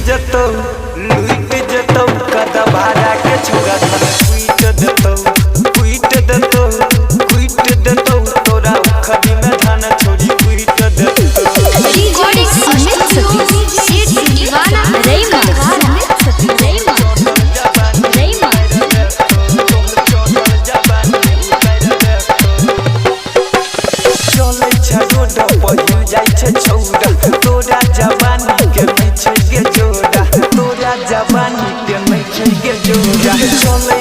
जतौ लुइट जतौ कदा भाड़ा के छौरा धन कुइट देतौ कुइट देतौ कुइट देतौ तोरा उखड़ी में धान छोड़ी कुइट देतौ। Recording studio Seth Deewana Raima Raima Raima. चलै छै रोड पर जाइ छै छौरा तोरा जवानी के नै छै गे जोड़ा तोरा जवानी के नै छै गे जोड़ा चलै